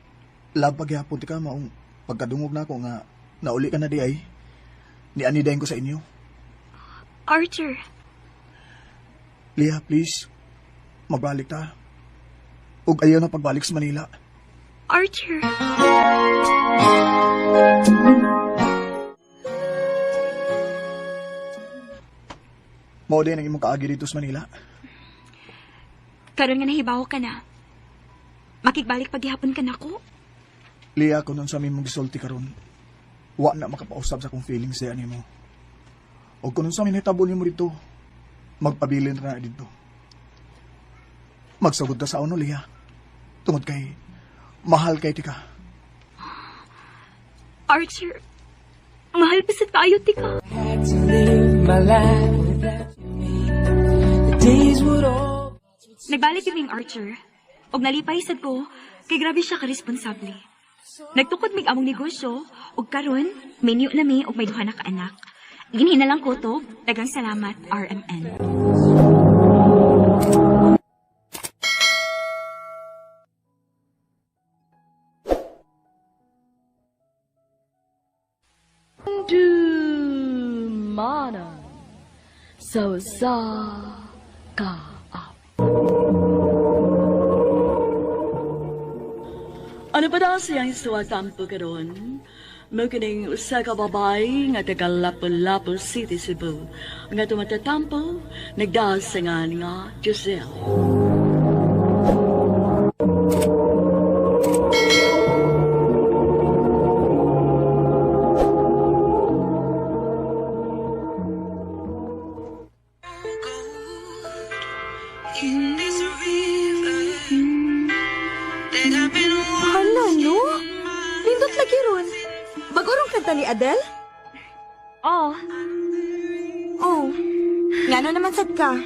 Speaker 8: love pagyapon ti ka maong pagkadungog nako nga nauli ka na di ay. Niani dayon ko sa inyo.
Speaker 7: Archer.
Speaker 8: Lia, please. Magbalik ta. Ug ayaw na pagbalik sa Manila.
Speaker 7: Archer.
Speaker 8: Mao din ang imong kaagi dito sa Manila.
Speaker 7: Karon nga nahibaw ka na. Makigbalik paghihapon ka nako.
Speaker 8: Lia, kung unsa may mong gisulti karon, wa na makapausab sa akong feelings diyan nimo. O kung unsa may nahitabo nimo dito, magpabilin ra na dito. Magsugod ta sa uno, Lia. Tungod kay mahal kay tika.
Speaker 7: Archer, mahal pa sa tayo, tika. Nagbalik yung Archer. Og nalipay sad ko, kay grabe siya ka-responsable. Nagtukod mig among negosyo, og karon, menu na mi og may duha na ka anak. Ginhi na lang ko to. Daghang salamat, RMN.
Speaker 1: Dumana sa usa ka Ano pa daw siyang suwatampo karon? Mo kining usa ka babae nga taga Lapu-Lapu City, Cebu, nga tumatatampo nagdasangan nga Giselle.
Speaker 2: ta ni Adele?
Speaker 4: Oh.
Speaker 2: Oh. Ngano naman sad ka?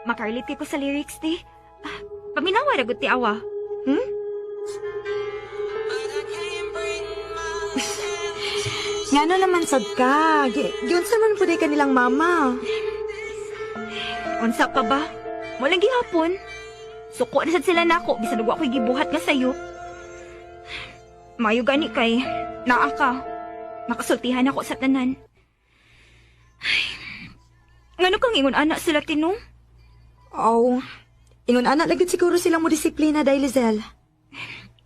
Speaker 4: Makarelate kay ko sa lyrics, ti. Ah, paminawa ra gud ti awa. Hmm?
Speaker 2: Ngano naman sad ka? Giunsa man pud ka nilang mama.
Speaker 4: Unsa pa ba? Walang gihapon. Suko na sad sila nako bisan ug ako'y gibuhat nga sayo. Mayo gani kay naa ka. Makasultihan ako sa tanan. Ay, ngano kang ingon ana sila tinong?
Speaker 2: Oh. Ingon ana lagi siguro silang mo disiplina dahil Lizelle.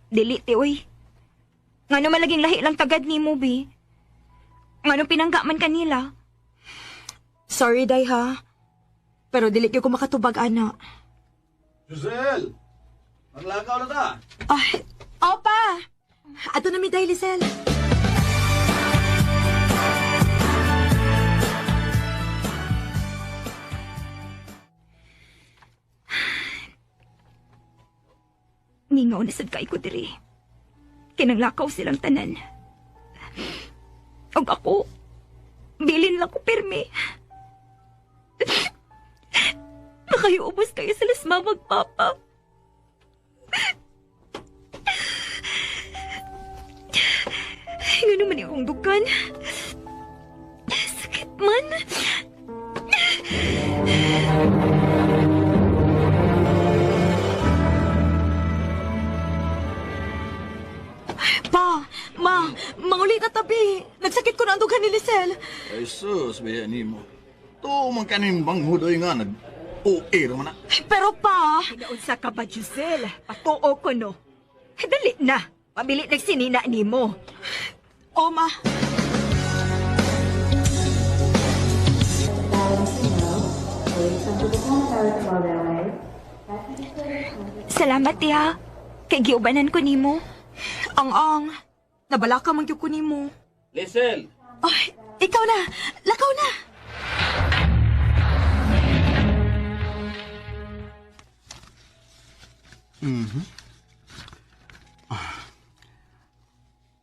Speaker 4: Dili ti oy. Ngano man laging lahi lang tagad nimo bi. Ngano pinangga man kanila.
Speaker 2: Sorry day ha. Pero dili gyud ko makatubag ana.
Speaker 8: Giselle! Maglakaw na ta!
Speaker 2: Ay, opa. Ato na mi day Lizelle.
Speaker 7: Mingaw na sad kay ko diri. Kinanglakaw silang tanan. Og ako, bilin lang ko pirmi. Makayubos kayo sila sa mama ug papa. Nga naman akong dukan. Sakit man.
Speaker 2: Pa, ma, manguli na tabi. Nagsakit ko na ang dughan ni Lizelle.
Speaker 3: Ay sus, baya nimo. Tuo man kaning banghudoy nga nag OA ra man na.
Speaker 2: Pero pa,
Speaker 9: Ginaunsa ka ba, Giselle? Patuo ko no. Dali na. Pabili nagsinina nimo.
Speaker 2: O ma.
Speaker 7: Salamat, tiya. Kay giubanan ko nimo.
Speaker 2: Ang-ang. Nabalaka man gyud ko nimo.
Speaker 12: Lizelle!
Speaker 2: Ay, ikaw na. Lakaw na.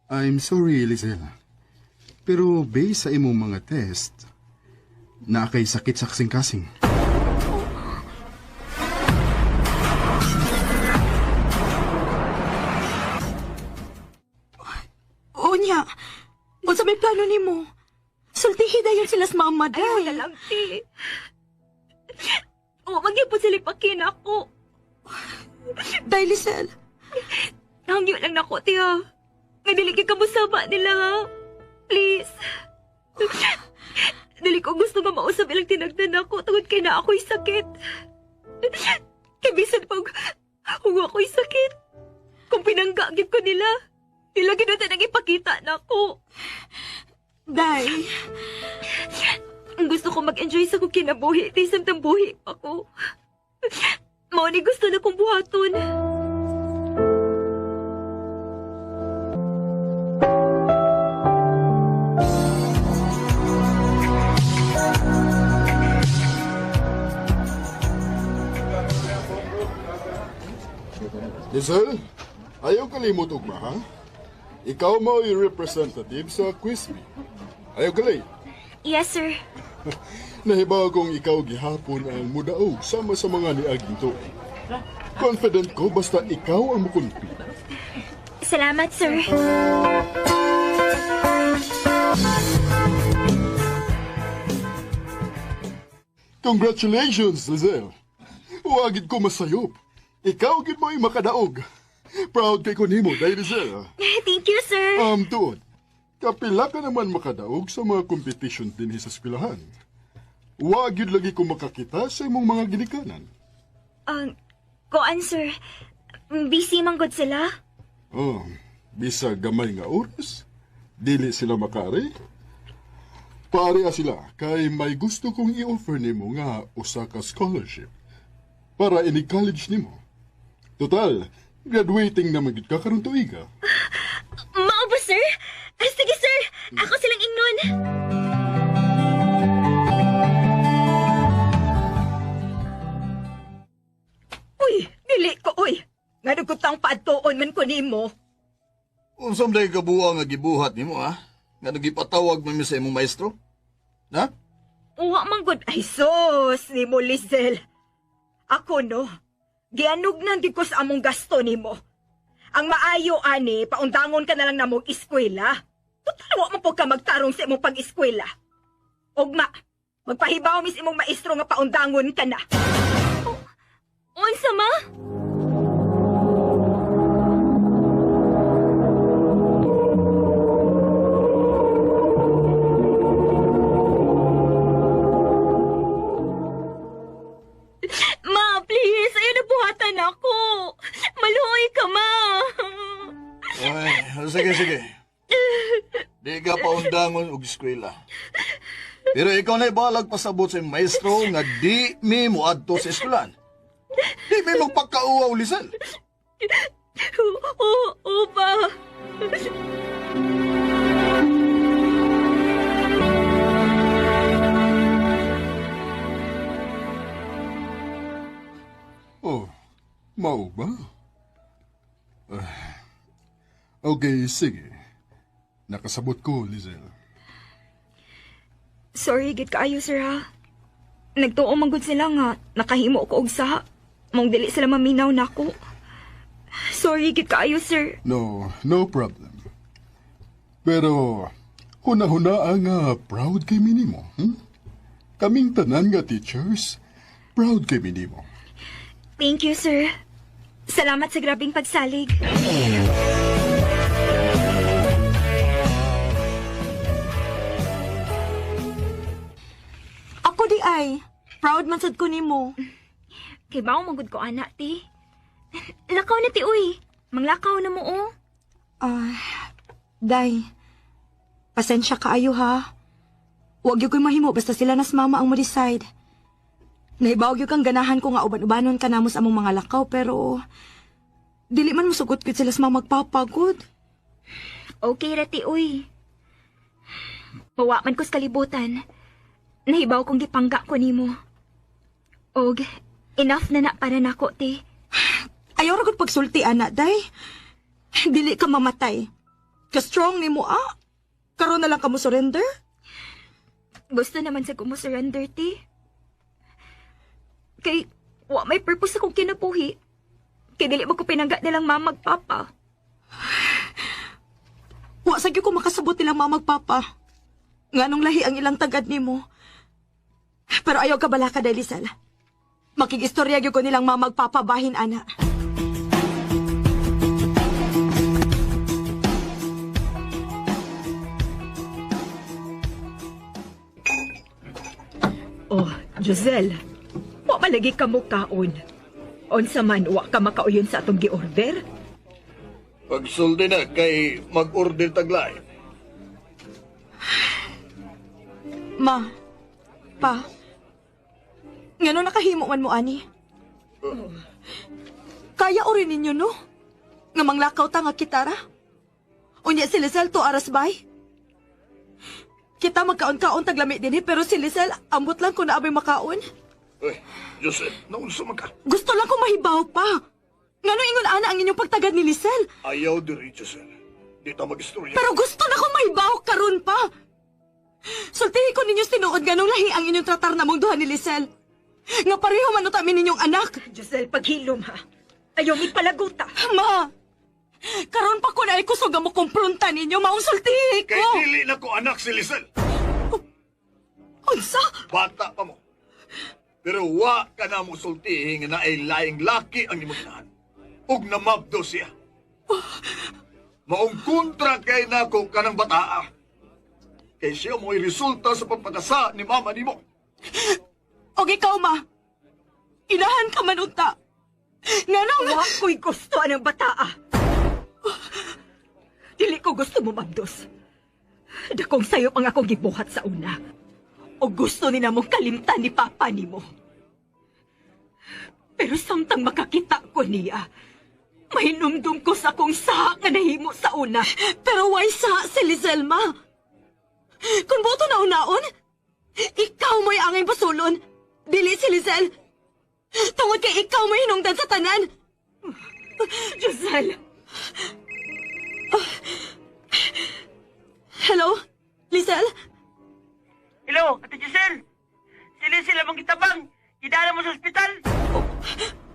Speaker 14: I'm sorry, Lizelle. Pero based sa imong mga test, naa kay sakit sa kasing-kasing.
Speaker 2: Unya, unsa may plano nimo? Sultihi dayon sila sa mama
Speaker 4: Ay,
Speaker 2: day.
Speaker 4: wala lang, ti. O, magyapon sila ipakina ko.
Speaker 2: Day, Lizelle.
Speaker 4: Hangyo lang nako, tiya. Nga dili kay kamusaba nila, ha? Please. Dili ko gusto nga mausab ilang tinagdan ako tungod kay na ako'y sakit. Kay bisan pag kung ako'y sakit, kung pinangga gyud ko nila, nila gyud na nang ipakita nako.
Speaker 2: Day.
Speaker 4: Ang gusto ko mag-enjoy sa kong kinabuhi, di samtang buhi pa ko. Mao ni gusto na kong buhaton.
Speaker 14: Lizelle, ayaw kalimot ugma, ha? Ikaw mo representative sa quiz bee. Ayaw kalay.
Speaker 4: Yes, sir.
Speaker 14: Nahibaw kong ikaw gihapon ang mudaog sama sa mga niaging tuig. Confident ko basta ikaw ang mukumpi.
Speaker 4: Salamat, sir.
Speaker 14: Congratulations, Lizelle. Wagid ko masayop. Ikaw gid mo'y makadaog. Proud kay ko nimo, dahil Lizelle.
Speaker 4: Thank you, sir.
Speaker 14: Tuod, kapila ka naman makadaog sa mga competition dinhi sa eskwelahan. Wagid lagi ko makakita sa imong mga ginikanan.
Speaker 4: Koan, sir. Busy man gud sila.
Speaker 14: Oh, bisag gamay nga oras, dili sila makari. Pareha sila kay may gusto kong i-offer nimo nga usa ka scholarship para ini college nimo. Total, graduating na magid ka karon tuiga.
Speaker 4: Mao ba, sir? Sige, sir. Ako silang ingnon.
Speaker 9: Uy, dili ko, uy. Ngano ko tang paadtuon man ko nimo.
Speaker 3: Unsam day kabuang nga gibuhat nimo ha? Nga nagipatawag man mi sa imong maestro? Ha?
Speaker 7: Uwa man gud ay sus nimo Lisel. Ako no. Gianugnan gid ko sa among gasto nimo. Ang maayo ani paundangon ka na lang namog eskwela. Total wa man po ka magtarong sa imong pag-eskwela. Ugma, magpahibaw mis imong maestro nga paundangon ka na.
Speaker 4: Unsa ma? Ma, please, ayaw na buhatan ako. Maluoy ka, ma.
Speaker 3: Ay, sige, sige. Di ka paundangon og eskwela. Pero ikaw na balag pasabot sa imong maestro nga di mi moadto sa eskwelahan. Di mi magpakauwaw, Lisel.
Speaker 4: Oo, oo ba?
Speaker 14: Oh, mao ba? Ah, okay, sige. Nakasabot ko, Lizelle.
Speaker 7: Sorry gid kaayo sir ha. Nagtuo man gud sila nga nakahimo ko og saha. Mong dili sila maminaw nako. Sorry gid kaayo sir.
Speaker 14: No, no problem. Pero, huna-huna ang proud kay minimo. Kaming tanan nga teachers, proud kay minimo.
Speaker 7: Thank you sir. Salamat sa grabing pagsalig.
Speaker 2: Ako di ay. Proud man sad ko nimo.
Speaker 7: Kay bao man gud ko ana ti. Lakaw na ti uy. Manglakaw na mo oh.
Speaker 2: Ah, day. Pasensya kaayo ha. Wag gyud ko'y mahimo basta sila nas mama ang mo-decide. Nahibaw gyud kang ganahan ko nga uban-ubanon ka namo sa among mga lakaw pero dili man mosugot gyud sila sa mga magpapagod.
Speaker 7: Okay ra ti uy. Mawa man ko sa kalibutan. Nahibaw kong gipangga ko nimo. Og enough na na para nako ti.
Speaker 2: Ayaw ra gud pagsulti ana day. Dili ka mamatay. Ka strong nimo ah. Karon na lang ka mo surrender.
Speaker 7: Gusto naman sa ko mo surrender ti. Kay wa may purpose akong kinabuhi. Kay dili mo ko pinangga nilang mama magpapa.
Speaker 2: Wa sa gyud ko makasabot nilang mama magpapa. Nganong lahi ang ilang tagad nimo. Pero ayaw ka balaka dahil Lisel. Makigistorya gyud ko nilang mama magpapabahin ana.
Speaker 9: Oh, Giselle, wa malagi ka mo kaon. Unsa man wa ka makauyon sa atong gi-order?
Speaker 3: Pagsulti na kay mag-order taglay.
Speaker 2: Ma, pa, ngano nakahimo man mo ani? Kaya ori ninyo no? Nga manglakaw ta nga kitara? Unya si Lisel to aras bay? Kita magkaon-kaon taglami dinhi pero si Lisel ambot lang kung naabay makaon.
Speaker 3: Uy, Joseph, naunsa man ka?
Speaker 2: Gusto lang ko mahibaw pa. Ngano ingon ana ang inyong pagtagad ni Lisel?
Speaker 3: Ayaw diri, Joseph. Di ta mag-istorya.
Speaker 2: Pero gusto na kong mahibaw karon pa. Sultihi ko ninyo tinuod nganong lahi ang inyong tratar na mong duha ni Lisel. Nga pareho man uta mi ninyong anak.
Speaker 9: Giselle, paghilom ha. Ayaw mi palaguta.
Speaker 2: Ma, karon pa ko na ay kusog ang mo kumpronta ninyo, maong sultihi ko.
Speaker 3: Kay dili na ko anak si Lisel.
Speaker 2: Unsa?
Speaker 3: Bata pa mo. Pero wa ka na mo sultihi nga naay laing laki ang imong inahan. Ug namabdo siya. Maong kontra kay nako kanang bataa. Kay siya mo'y resulta sa pagpakasa ni mama nimo.
Speaker 2: Og ikaw, ma. Inahan ka man unta. Nganong
Speaker 9: Wa ko'y gusto anang bataa. Dili ko gusto mo mabdos. Dakong sayop ang akong gibuhat sa una. O gusto ni namong kalimtan ni Papa nimo. Pero samtang makakita ko niya, mahinumdum ko sa akong saha nga nahimo sa una.
Speaker 2: Pero why sa si Lizelle, ma? Kung boto na unaon, ikaw mo'y angay basulon. Dili si Lizelle. Tungod kay ikaw mo'y hinungdan sa tanan.
Speaker 9: Giselle!
Speaker 2: Hello? Lisel?
Speaker 6: Hello, Ate Giselle. Sila sila mong gitabang. Gidala mo sa ospital.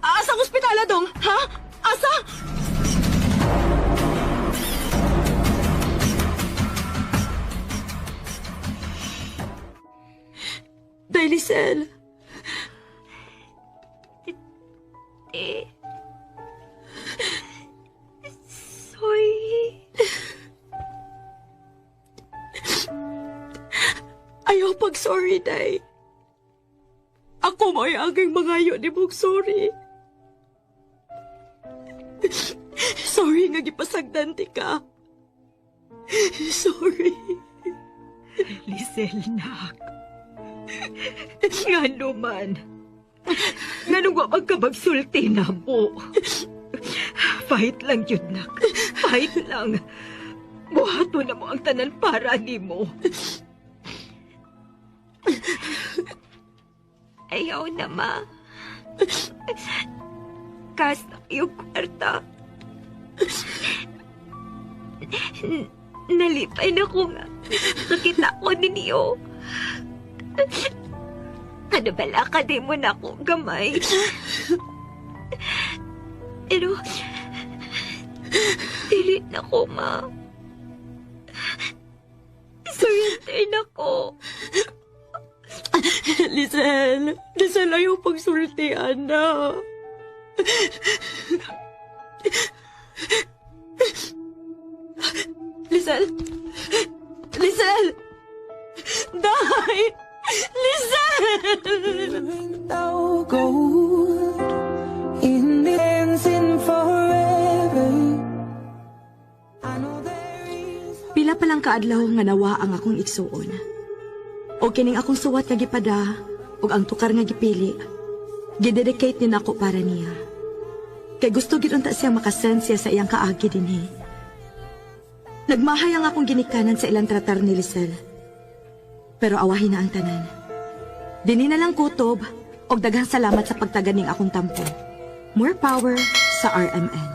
Speaker 2: Asa ang ospital, dong? Ha? Asa? Day, Lisel.
Speaker 7: Te. Sorry.
Speaker 1: Ayaw pag sorry, Day. Ako mo'y aging mangayo ni mong sorry. Sorry nga gipasagdan ti ka. Sorry.
Speaker 9: Lisel, nak. Ngano man. Nganong wa man ka magsulti na mo. Fight lang yun, nak. Fight lang. Buhato na mo ang tanan para nimo.
Speaker 7: Ayaw na, ma. Kas na iyong kwarta. Nalipay na ko nga. Nakita ko ninyo. Ano bala ka, di mo na ako gamay. Pero, dili na ko, ma. Surrender na ko.
Speaker 1: Lisel, Lisel, ayaw pagsulti, Ana. Lisel! Lisel! Day! Lisel!
Speaker 10: Gold in dancing forever.
Speaker 2: Pila pa lang kaadlaw nga nawa ang akong igsuon. O kining akong suwat nga gipada ug ang tukar nga gipili, gidedicate ni nako para niya. Kay gusto gid unta siya makasensiya sa iyang kaagi dinhi. Nagmahay ang akong ginikanan sa ilang tratar ni Lisel. Pero awahin na ang tanan. Dinhi na lang kutob og daghang salamat sa pagtaganing akong tampo. More power sa RMN.